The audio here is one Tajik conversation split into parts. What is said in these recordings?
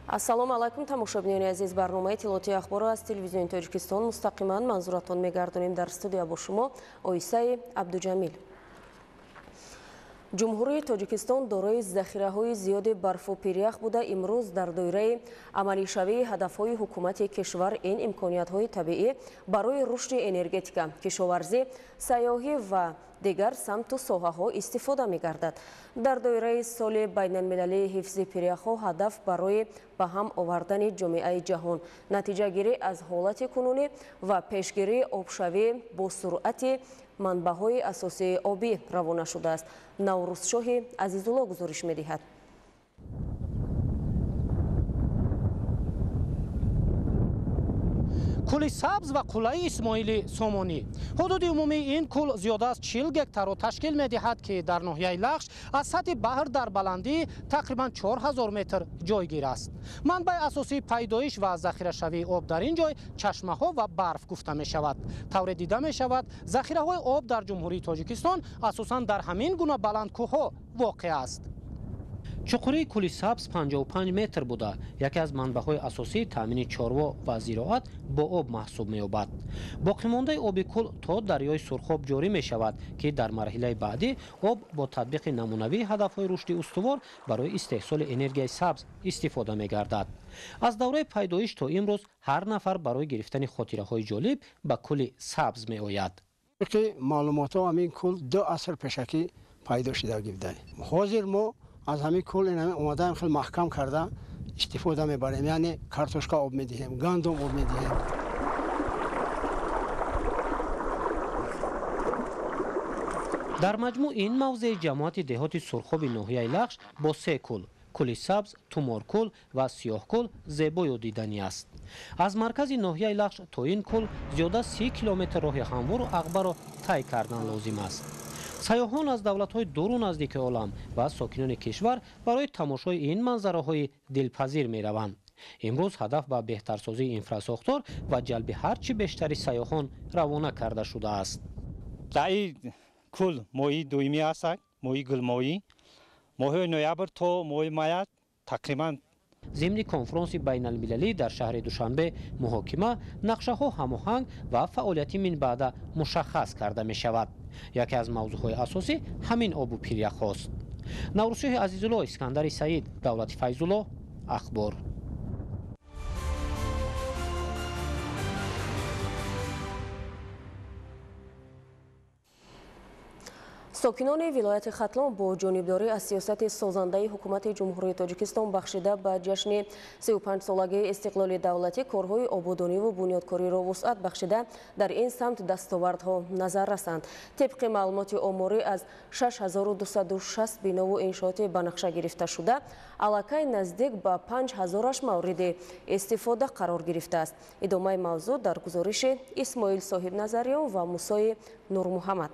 Ассалому алайкум, тамошобинони азиз. Барномаи иттилоотии ахборро аз телевизиони Тоҷикистон мустақиман манзуратон мегардонем. Дар студия бо шумо Оисаи Абдуҷамил. Ҷумҳурии Тоҷикистон дорои захираҳои зиёди барфу пирях буда, имрӯз дар доираи амалишавии ҳадафҳои ҳукумати кишвар ин имкониятҳои табиӣ барои рушди энергетика, кишоварзӣ, сайёҳӣ ва дигар самту соҳаҳо истифода мегардад. Дар доираи соли байналмилалии ҳифзи пиряхҳо ҳадаф барои ба ҳам овардани ҷомеаи ҷаҳон, натиҷагирӣ аз ҳолати кунунӣ ва пешгирии обшавӣ бо суръати манбаъҳои асосии обӣ равона шудааст. Наврӯзшоҳи Азизулло гузориш медиҳад. Кӯли сабз ва қуллаи Исмоили Сомонӣ. Ҳудуди умумии ин кӯл зиёда аз 40 гектарро ташкил медиҳад, ки дар ноҳияи Лахш аз сатҳи баҳр дар баландии тақрибан 4000 метр ҷойгир аст. Манбаи асосии пайдоиш ва захирашавии об дар ин ҷой чашмаҳо ва барф гуфта мешавад. Тавре дида мешавад, захираҳои об дар Ҷумҳурии Тоҷикистон асосан дар ҳамин гуна баландкӯҳҳо воқеъ аст. Чуқурии кӯли сабз 55 метр буда, яке аз манбаъҳои асосии таъмини чорво ва зироат бо об маҳсуб меёбад. Боқимондаи оби кӯл то дарёи Сурхоб ҷорӣ мешавад, ки дар марҳилаи баъдӣ об бо татбиқи намунавии ҳадафҳои рушди устувор барои истеҳсоли энергияи сабз истифода мегардад. Аз давраи пайдоиш то имрӯз ҳар нафар барои гирифтани хотираҳои ҷолиб ба кӯли сабз меояд. Тибқи маълумотҳо ҳамин кӯл 2 аср пешакӣ пайдо шуда гирифта. Ҳозир мо аз ҳамин кӯл омадаем, хеле маҳкам карда истифода мебарем, яъне картошка об медиҳем, гандум об медиҳем. Дар маҷмӯъ ин мавзеи ҷамоати деҳоти Сурхоби ноҳияи Лахш бо 3 кӯл, кӯли сабз, Туморкӯл ва Сиёҳкӯл зебою диданӣ аст. Аз маркази ноҳияи Лахш то ин кӯл зиёда 30 километр роҳи ҳамвору ағбаро тай кардан лозим аст. Сайёҳон аз давлатҳои дуру наздики олам ва сокинони кишвар барои тамошои ин манзараҳои дилпазир мераванд. Имрӯз ҳадаф ба беҳтарсозии инфрасохтор ва ҷалби ҳарчи бештари сайёҳон равона карда шудааст. Дар ин кӯл моҳии дуюмӣ ҳаст, моҳии гулмоҳӣ. Моҳи ноябр то моҳи мая тақрибан. Зимни конфронси байналмилалӣ дар шаҳри Душанбе муҳокима, нақшаҳо ҳамоҳанг ва фаъолияти минбаъда мушаххас карда мешавад. Яке аз мавзӯъҳои асосӣ ҳамин обу пиряхҳост. Наврӯзшоҳи Азизулло, Искандари Саид, Давлати Файзулло, Ахбор. Сокинони вилояти Хатлон бо ҷонибдорӣ аз сиёсати созандаи ҳукумати Ҷумҳурии Тоҷикистон бахшида ба ҷашни 35-солагии истиқлоли давлатӣ корҳои ободониву бунёдкориро вусъат бахшида дар ин самт дастовардҳо назар расанд. Тибқи маълумоти оморӣ аз 6260 бинову иншооти ба нақша гирифта шуда, аллакай наздик ба 5000-аш мавриди истифода қарор гирифтааст. Идомаи мавзӯъ дар гузориши Исмоил Соҳибназариён ва Мусои Нурмуҳаммад.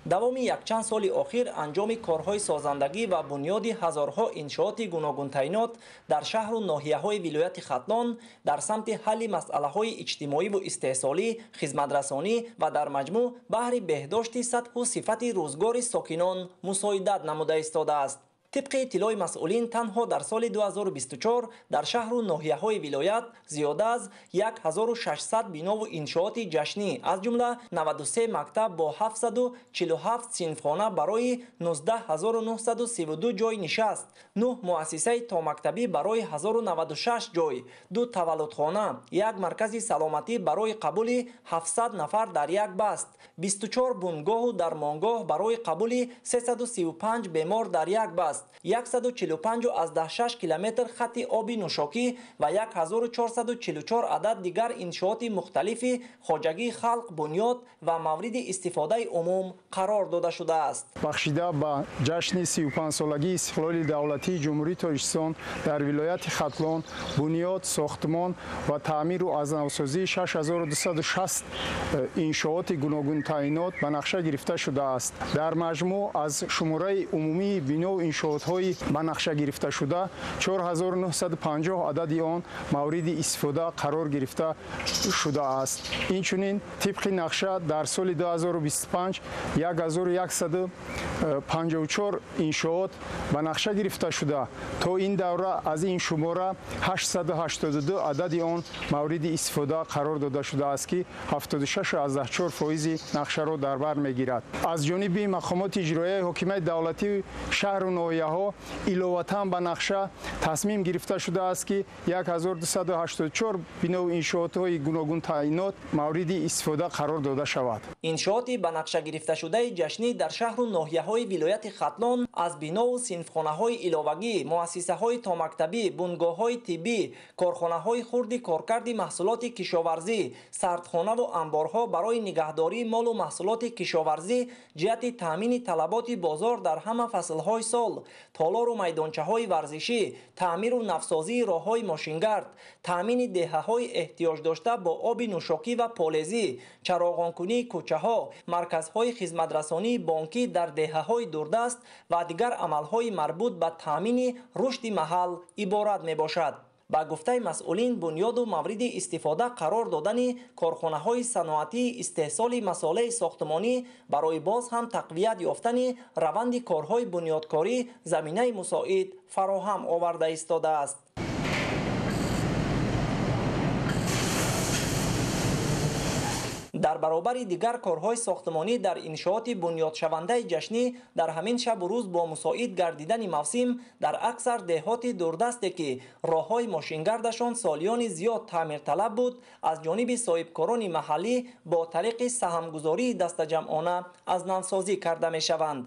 Давоми якчанд соли охир анҷоми корҳои созандагӣ ва бунёди ҳазорҳо иншооти гуногунтайнот дар шаҳру ноҳияҳои вилояти Хатлон дар самти ҳалли масъалаҳои иҷтимоиву истеҳсолӣ, хизматрасонӣ ва дар маҷмӯъ баҳри беҳдошти сатҳу сифати рӯзгори сокинон мусоидат намуда истодааст. Тибқи иттилои масъулин, танҳо дар соли 2024 дар шаҳру ноҳияҳои вилоят зиёда аз 1600 бинову иншооти ҷашнӣ, аз ҷумла 93 мактаб бо 747 синфхона барои 19932 ҷой нишаст, 9 муассисаи томактабӣ барои 1096 ҷой, 2 таваллудхона, 1 маркази саломатӣ барои қабули 700 нафар дар як баст, 24 бунгоҳу дармонгоҳ барои қабули 335 бемор дар як баст, 145,6 километр хати оби нӯшокӣ ва 1444 адад дигар иншооти мухталифи хоҷагии халқ бунёд ва мавриди истифодаи умум қарор дода шудааст. Бахшида ба ҷашни 35-солагии истиқлоли давлатии Ҷумҳурии Тоҷикистон дар вилояти Хатлон бунёд, сохтмон ва таъмиру азнавсозии 6260 иншооти гуногунтаъинот ба нақша гирифта шудааст. Дар маҷмӯъ аз шумораи умумии бинову иншоотҳои ба нақша гирифташуда 4950 адади он мавриди истифода қарор гирифта шудааст. Инчунин тибқи нақша дар соли 2025 54 иншоот ба нақша гирифта шуда, то ин давра аз ин шумора 882 адади он мавриди истифода қарор дода шудааст, ки 76,4 фоизи нақшаро дар бар мегирад. Аз ҷониби мақомоти иҷроияи ҳокимияти давлатии шаҳру ноҳияҳо иловатан ба нақша тасмим гирифта шудааст, ки 1284 бинову иншоотҳои гуногунтаъинот мавриди истифода қарор дода шавад. Иншооти ба нақша гирифташудаи ҷашнӣ дар шаҳру ноҳияҳои вилояти Хатлон аз бинову синфхонаҳои иловагӣ, муассисаҳои томактабӣ, бунгоҳҳои тиббӣ, корхонаҳои хурди коркарди маҳсулоти кишоварзӣ, сардхонаву анборҳо барои нигаҳдории молу маҳсулоти кишоварзӣ ҷиҳати таъмини талаботи бозор дар ҳама фаслҳои сол, толору майдончаҳои варзишӣ, таъмиру навсозии роҳҳои мошингард, таъмини деҳаҳои эҳтиёҷдошта бо оби нӯшокӣ ва полезӣ, чароғонкунии кӯчаҳо, марказҳои хизматрасонии бонкӣ дар деҳаҳои дурдаст ва дигар амалҳои марбут ба таъмини рушди маҳал иборат мебошад. Ба гуфтаи масъулин, бунёду мавриди истифода қарор додани корхонаҳои саноатии истеҳсоли масолеҳи сохтмонӣ барои боз ҳам тақвият ёфтани раванди корҳои бунёдкорӣ заминаи мусоид фароҳам оварда истодааст. Дар баробари дигар корҳои сохтмонӣ дар иншооти бунёдшавандаи ҷашнӣ дар ҳамин шабу рӯз бо мусоид гардидани мавсим дар аксар деҳоти дурдасте, ки роҳҳои мошингардашон солиёни зиёд таъмирталаб буд, аз ҷониби соҳибкорони маҳаллӣ бо тариқи саҳмгузории дастаҷамъона аз навсозӣ карда мешаванд.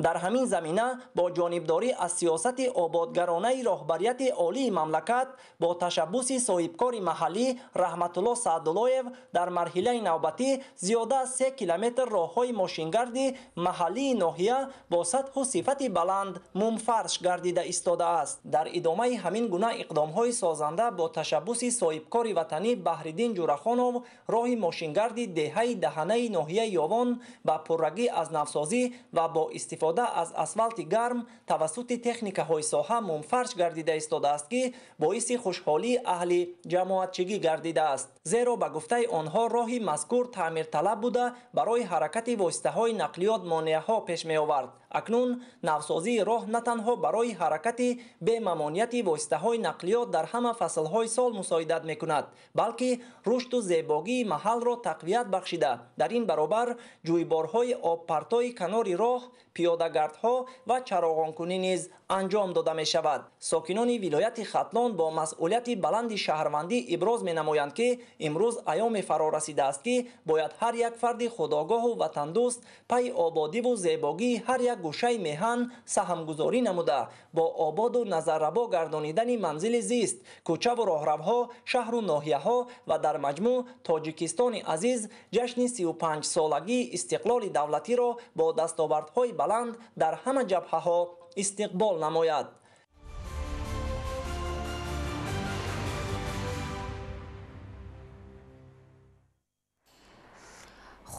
Дар ҳамин замина бо ҷонибдорӣ аз сиёсати ободгаронаи роҳбарияти олии мамлакат бо ташаббуси соҳибкори маҳаллӣ Раҳматулло Саъдуллоев дар марҳилаи навбатӣ зиёда аз 3 километр роҳҳои мошингарди маҳаллии ноҳия бо сатҳу сифати баланд мумфарш гардида истодааст. Дар идомаи ҳамин гуна иқдомҳои созанда бо ташаббуси соҳибкори ватанӣ Баҳриддин Ҷурахонов роҳи мошингарди деҳаи Даҳанаи ноҳияи Ёвон ба пуррагӣ аз навсозӣ ва бо истифода аз асфалти гарм тавассути техникаҳои соҳа мумфарш гардида истодааст, ки боиси хушҳолии аҳли ҷамоатчигӣ гардидааст. Зеро ба гуфтаи онҳо роҳи мазкур таъмирталаб буда барои ҳаракати воситаҳои нақлиёт монеаҳо пеш меовард. Акнун навсозии роҳ на танҳо барои ҳаракати бемамонияти воситаҳои нақлиёт дар ҳама фаслҳои сол мусоидат мекунад, балки рушду зебогии маҳалро тақвият бахшида, дар ин баробар ҷӯйборҳои обпартои канори роҳ, пиёдагардҳо ва чароғонкунӣ низ анҷом дода мешавад. Сокинони вилояти Хатлон бо масъулияти баланди шаҳрвандӣ иброз менамоянд, ки имрӯз айёме фаро расидааст, ки бояд ҳар як фарди худогоҳу ватандӯст пайи ободиву зебогии ҳар як гӯшаи меҳан саҳмгузорӣ намуда, бо ободу назаррабо гардонидани манзили зист, кӯчаву роҳравҳо, шаҳру ноҳияҳо ва дар маҷмӯъ Тоҷикистони азиз ҷашни 35-солагии истиқлоли давлатиро бо дастовардҳои баланд дар ҳама ҷабҳаҳо истиқбол намояд.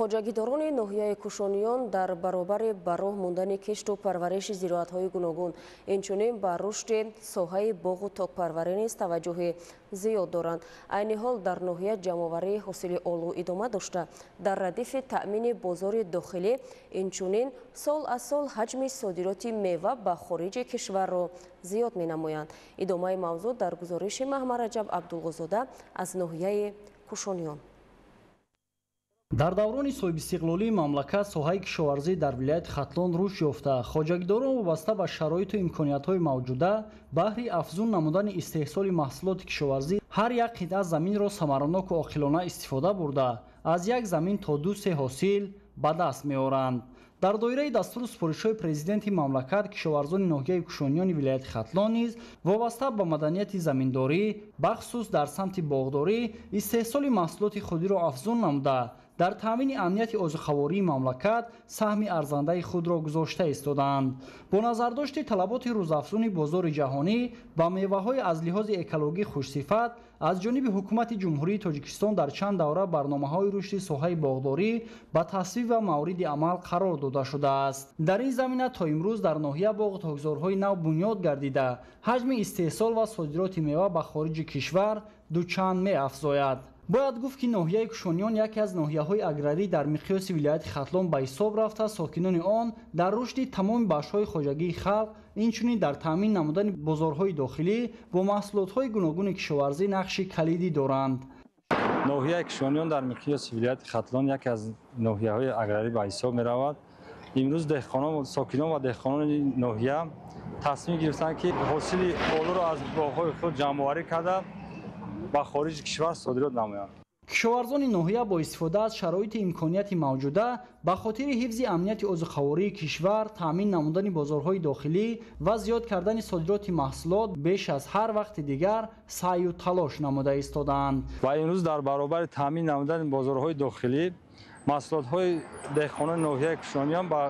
Хоҷагидорони ноҳияи Кушониён дар баробари ба роҳ мондани кишту парвариши зироатҳои гуногун, инчунин ба рушди соҳаи боғу токпарварӣ низ таваҷҷӯҳи зиёд доранд. Айни ҳол дар ноҳия ҷамъоварии ҳосили олу идома дошта, дар радифи таъмини бозори дохилӣ инчунин сол аз сол ҳаҷми содироти мева ба хориҷи кишварро зиёд менамоянд. Идомаи мавзӯъ дар гузориши Маҳмараҷаб Абдулғозода аз ноҳияи Кушониён. Дар даврони соҳибистиқлолии мамлакат соҳаи кишоварзӣ дар вилояти Хатлон рушд ёфта, хоҷагидорон вобаста ба шароиту имкониятҳои мавҷуда баҳри афзун намудани истеҳсоли маҳсулоти кишоварзӣ ҳар як қитъа заминро самараноку оқилона истифода бурда, аз як замин то 2-3 ҳосил ба даст меоранд. Дар доираи дастуру супоришҳои президенти мамлакат кишоварзони ноҳияи Кушониёни вилояти Хатлон низ вобаста ба маданияти заминдорӣ, бахусус дар самти боғдорӣ, истеҳсоли маҳсулоти худиро афзун намуда, дар таъмини амнияти озуқавории мамлакат саҳми арзандаи худро гузошта истодаанд. Бо назардошти талаботи рӯзафзуни бозори ҷаҳонӣ ба меваҳои аз лиҳози экологӣ хушсифат аз ҷониби ҳукумати Ҷумҳурии Тоҷикистон дар чанд давра барномаҳои рушди соҳаи боғдорӣ ба тасвиб ва мавриди амал қарор дода шудааст. Дар ин замина то имрӯз дар ноҳия боғу токзорҳои нав бунёд гардида, ҳаҷми истеҳсол ва содироти мева ба хориҷи кишвар дучанд меафзояд. Бояд гуфт, ки ноҳияи Кушониён яке аз ноҳияҳои аграрӣ дар миқёси вилояти Хатлон ба ҳисоб рафта, сокинони он дар рушди тамоми бахшҳои хоҷагии халқ, инчунин дар таъмин намудани бозорҳои дохилӣ бо маҳсулотҳои гуногуни кишоварзӣ нақши калидӣ доранд. Ноҳияи Кушониён дар миқёси вилояти Хатлон яке аз ноҳияҳои аграрӣ ба ҳисоб меравад. Имрӯз деҳқонон, сокинон ва деҳқонони ноҳия тасмим гирифтанд, ки ҳосили олуро аз боғҳои худ ҷамъоварӣ карда ба хориҷи кишвар содирот намоянд. Кишоварзони ноҳия бо истифода аз шароити имконияти мавҷуда ба хотири ҳифзи амнияти озуқавории кишвар, таъмин намудани бозорҳои дохилӣ ва зиёд кардани содироти маҳсулот беш аз ҳар вақти дигар саъю талош намуда истодаанд. Ва имрӯз дар баробари таъмин намудани бозорҳои дохилӣ маҳсулотҳои деҳқонони ноҳияи Кушониён ба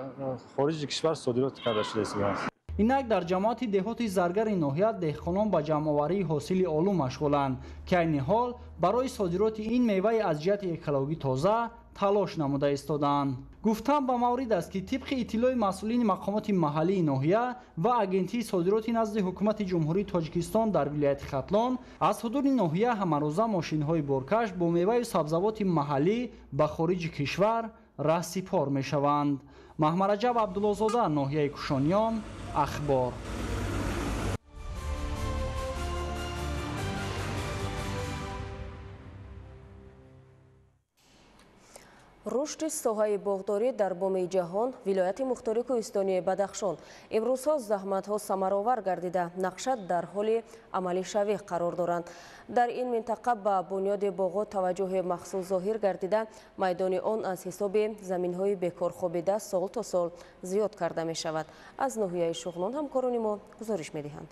хориҷи кишвар содирот карда шуда истодааст. Инак дар ҷамоати деҳоти Заргари ноҳия деҳқонон ба ҷамъоварии ҳосили олу машғуланд, ки айни ҳол барои содироти ин меваи аз ҷиҳати экологӣ тоза талош намуда истодаанд. Гуфтан ба маврид аст, ки тибқи иттилои масъулини мақомоти маҳаллии ноҳия ва агентии содироти назди ҳукумати Ҷумҳурии Тоҷикистон дар вилояти Хатлон, аз ҳудуди ноҳия ҳамарӯза мошинҳои боркаш бо меваю сабзавоти маҳаллӣ ба хориҷи кишвар раҳсипор мешаванд. Маҳмараҷаб Абдуллозода, ноҳияи Кушониён, Ахбор. Рушди соҳаи боғдорӣ дар боми ҷаҳон вилояти мухтори кӯҳистонии Бадахшон имрӯзҳо заҳматҳо самаровар гардида, нақша дар ҳоли амалишавӣ қарор доранд. Дар ин минтақа ба бунёди боғҳо таваҷҷӯҳи махсус зоҳир гардида, майдони он аз ҳисоби заминҳои бекорхобида сол то сол зиёд карда мешавад. Аз ноҳияи Шуғнон ҳамкорони мо гузориш медиҳанд.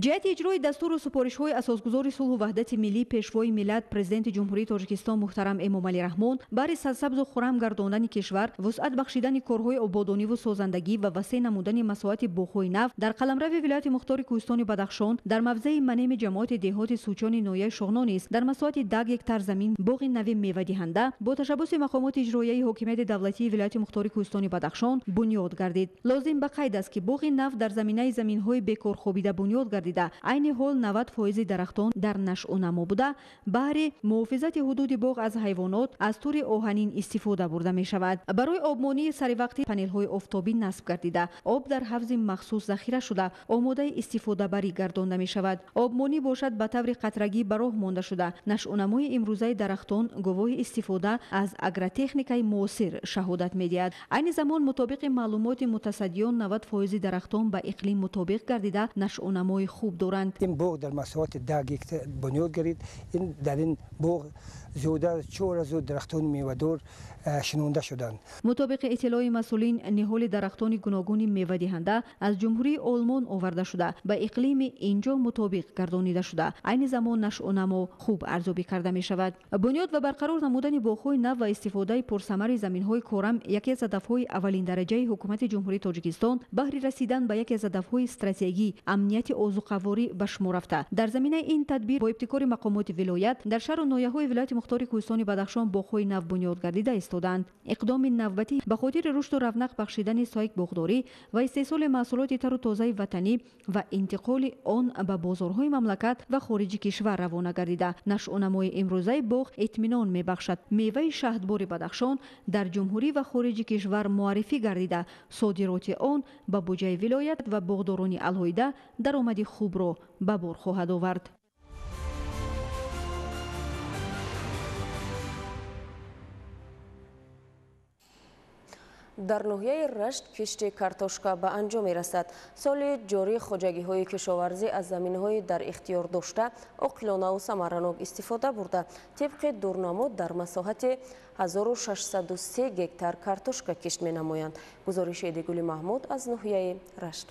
Ҷиҳати иҷрои дастуру супоришҳои асосгузори сулҳу ваҳдати миллӣ, пешвои миллат, президенти Ҷумҳурии Тоҷикистон муҳтарам Эмомалӣ Раҳмон баҳри сарсабзу хуррам гардондани кишвар, вусъат бахшидани корҳои ободониву созандагӣ ва васеъ намудани масоҳати боғҳои нав дар қаламрави вилояти мухтори кӯҳистони Бадахшон дар мавзеи Манеми ҷамоати деҳоти Сучони ноҳияи Шуғнон низ дар масоҳати 10 гектар замин боғи нави мевадиҳанда бо ташаббуси мақомоти иҷроияи ҳокимияти давлатии вилояти мухтори кӯҳистони Бадахшон бунёд гардид. Лозим ба қайд аст, ки боғи нав дар заминаи заминҳои бекорхобида бунёд гардида, айни ҳол 90% дарахтон дар нашъунамо буда, баҳри муҳофизати ҳудуди боғ аз ҳайвонот аз тури оҳанин истифода бурда мешавад. Барои обмонии саривақтӣ панелҳои офтобӣ насб гардида, об дар ҳавзи махсус захира шуда, омодаи истифодабарӣ гардонда мешавад. Обмонӣ бошад ба таври қатрагӣ ба роҳ монда шуда, нашъунамои имрӯзаи дарахтон гувоҳи истифода аз агротехникаи муосир шаҳодат медиҳад. Айни замон мутобиқи маълумоти мутасаддиён 90% дарахтон ба иқлим мутобиқ гардида, нашъунамои хуб доранд. Ин боғ дар масоҳати 10 гектар бунёд гардид. Дар ин боғ зиёда аз 4000 дарахтони мевадор шинонда шуданд. Мутобиқи иттилои масъулин, ниҳоли дарахтони гуногуни мевадиҳанда аз Ҷумҳурии Олмон оварда шуда, ба иқлими инҷо мутобиқ гардонида шуда, айни замон нашъунамо хуб арзёбӣ карда мешавад. Бунёд ва барқарор намудани боғҳои нав ва истифодаи пурсамари заминҳои корам яке аз ҳадафҳои аввалиндараҷаи ҳукумати Ҷумҳурии Тоҷикистон баҳри расидан ба яке аз ҳадафҳои стратегӣ амнияти озуқаворӣ ба шумор рафта. Дар заминаи ин тадбир бо ибтикори мақомоти вилоят дар шаҳру ноҳияҳои вилояти мухтори кӯҳистони Бадахшон боғҳои нав бунёд гардида истодаанд. Иқдоми навбатӣ ба хотири рушду равнақ бахшидани соҳаи боғдорӣ ва истеҳсоли маҳсулоти тару тозаи ватанӣ ва интиқоли он ба бозорҳои мамлакат ва хориҷи кишвар равона гардида, нашъунамои имрӯзаи боғ итминон мебахшад. Меваи шаҳдбори Бадахшон дар ҷумҳурӣ ва хориҷи кишвар муаррифӣ гардида, содироти он ба буҷаи вилоят ва боғдорони алоҳида даромади хубро ба бор хоҳад овард. Дар ноҳияи Рашт кишти картошка ба анҷом мерасад. Соли ҷорӣ хоҷагиҳои кишоварзӣ аз заминҳои дар ихтиёр дошта оқилонаву самаранок истифода бурда, тибқи дурнамо дар масоҳати 1603 гектар картошка кишт менамоянд. Гузориши Эдигули Маҳмуд аз ноҳияи Рашт.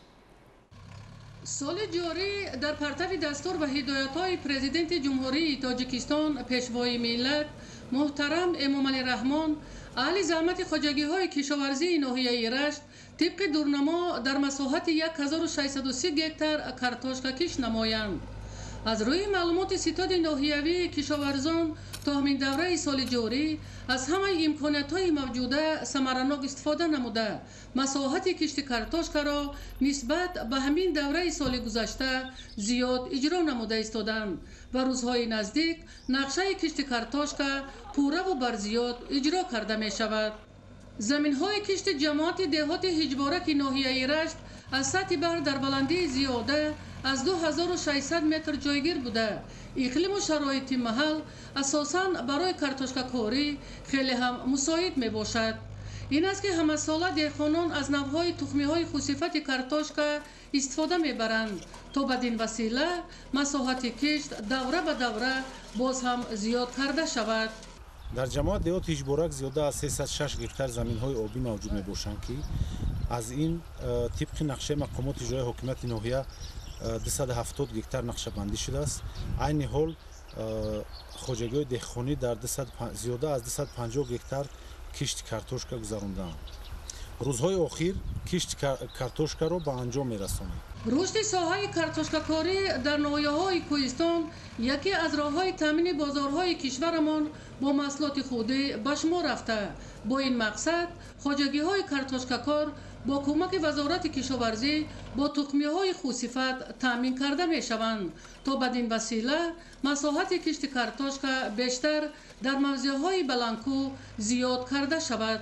Соли ҷорӣ дар партави дастур ва ҳидоятҳои президенти Ҷумҳурии Тоҷикистон, пешвои миллат муҳтарам Эмомалӣ Раҳмон, аҳли заҳмати хоҷагиҳои кишоварзии ноҳияи Рашт тибқи дурнамо дар масоҳати 1630 гектар картошка кишт намоянд. Аз рӯи маълумоти ситоди ноҳиявии кишоварзон то ҳамин давраи соли ҷорӣ аз ҳамаи имкониятҳои мавҷуда самаранок истифода намуда, масоҳати кишти картошкаро нисбат ба ҳамин давраи соли гузашта зиёд иҷро намуда истоданд ва рӯзҳои наздик нақшаи кишти картошка пурраву барзиёд иҷро карда мешавад. Заминҳои кишти ҷамоати деҳоти Ҳиҷбораки ноҳияи Рашт аз сатҳи баҳр дар баландии зиёда аз 2600 метр ҷойгир буда, иқлиму шароити маҳал асосан барои картошкакорӣ хеле ҳам мусоид мебошад. Ин аст ки ҳамасола деҳқонон аз навъҳои тухмиҳои хусифати картошка истифода мебаранд, то бадин васила масоҳати кишт давра ба давра боз ҳам зиёд карда шавад. Дар ҷамоат деҳоти Ҳиҷборак зиёда аз 306 гектар заминҳои обӣ мавҷуд мебошанд, ки аз ин тибқи нақшаи мақомоти иҷроияи ҳокимияти ноҳия 270 гектар нақшабандӣ шудааст. Айни ҳол хоҷагиҳои деҳқонӣ дар зиёда аз 250 гектар кишти картошка гузарондаанд. Рӯзҳои охир кишти картошкаро ба анҷом мерасонанд. Рушди соҳаи картошкакорӣ дар ноҳияҳои кӯҳистон яке аз роҳҳои таъмини бозорҳои кишварамон бо маҳсулоти худӣ ба шумор рафта. Бо ин мақсад хоҷагиҳои картошкакор бо кӯмаки вазорати кишоварзӣ бо тухмиҳои хусифат таъмин карда мешаванд, то бадин васила масоҳати кишти картошка бештар дар мавзеъҳои баландкӯ зиёд карда шавад.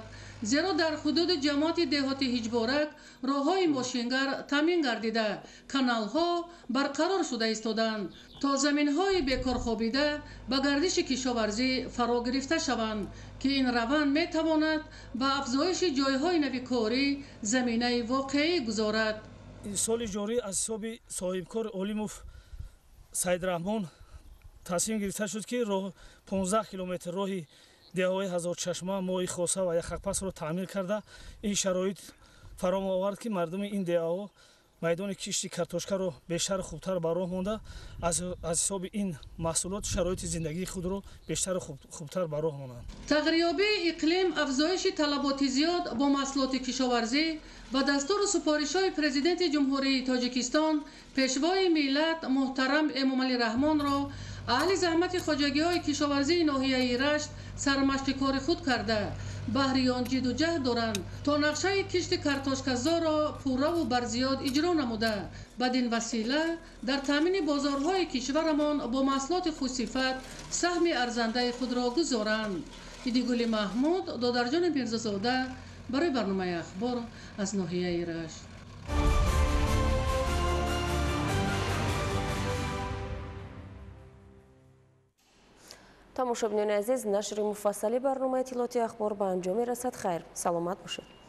Зеро дар ҳудуди ҷамоати деҳоти Ҳиҷборак роҳҳои мошингар таъмин гардида, каналҳо барқарор шуда истоданд, то заминҳои бекорхобида ба гардиши кишоварзӣ фаро гирифта шаванд, ки ин раванд метавонад ба афзоиши ҷойҳои нави корӣ заминаи воқеӣ гузорад. Соли ҷорӣ аз ҳисоби соҳибкор Олимов Саидраҳмон тасмим гирифта шуд, ки 15 километр роҳи деҳаҳои Ҳазорчашма, Моҳи Хоса ва Яхакпасро таъмир карда, ин шароит фароҳам овард, ки мардуми ин деҳаҳо майдони кишти картошкаро бештару хубтар ба роҳ монда, аз ҳисоби ин маҳсулот шароити зиндагии худро бештару хубтар ба роҳ монанд. Тағйирёбии иқлим, афзоиши талаботи зиёд бо маҳсулоти кишоварзӣ ва дастуру супоришҳои Президенти Ҷумҳурии Тоҷикистон, Пешвои миллат муҳтарам Эмомалӣ Раҳмонро аҳли заҳмати хоҷагиҳои кишоварзии ноҳияи Рашт сармашқи кори худ карда, баҳри он ҷиду ҷаҳд доранд, то нақшаи кишти картошказорро пурраву барзиёд иҷро намуда, бадин васила дар таъмини бозорҳои кишварамон бо маҳсулоти хусифат саҳми арзандаи худро гузоранд. Идигули Маҳмуд, Додарҷони Мирзозода барои барномаи Ахбор аз ноҳияи Рашт. Тамошобинони азиз, нашри муфассали барномаи иттилооти Ахбор ба анҷом мерасад. Хайр, саломат бошед.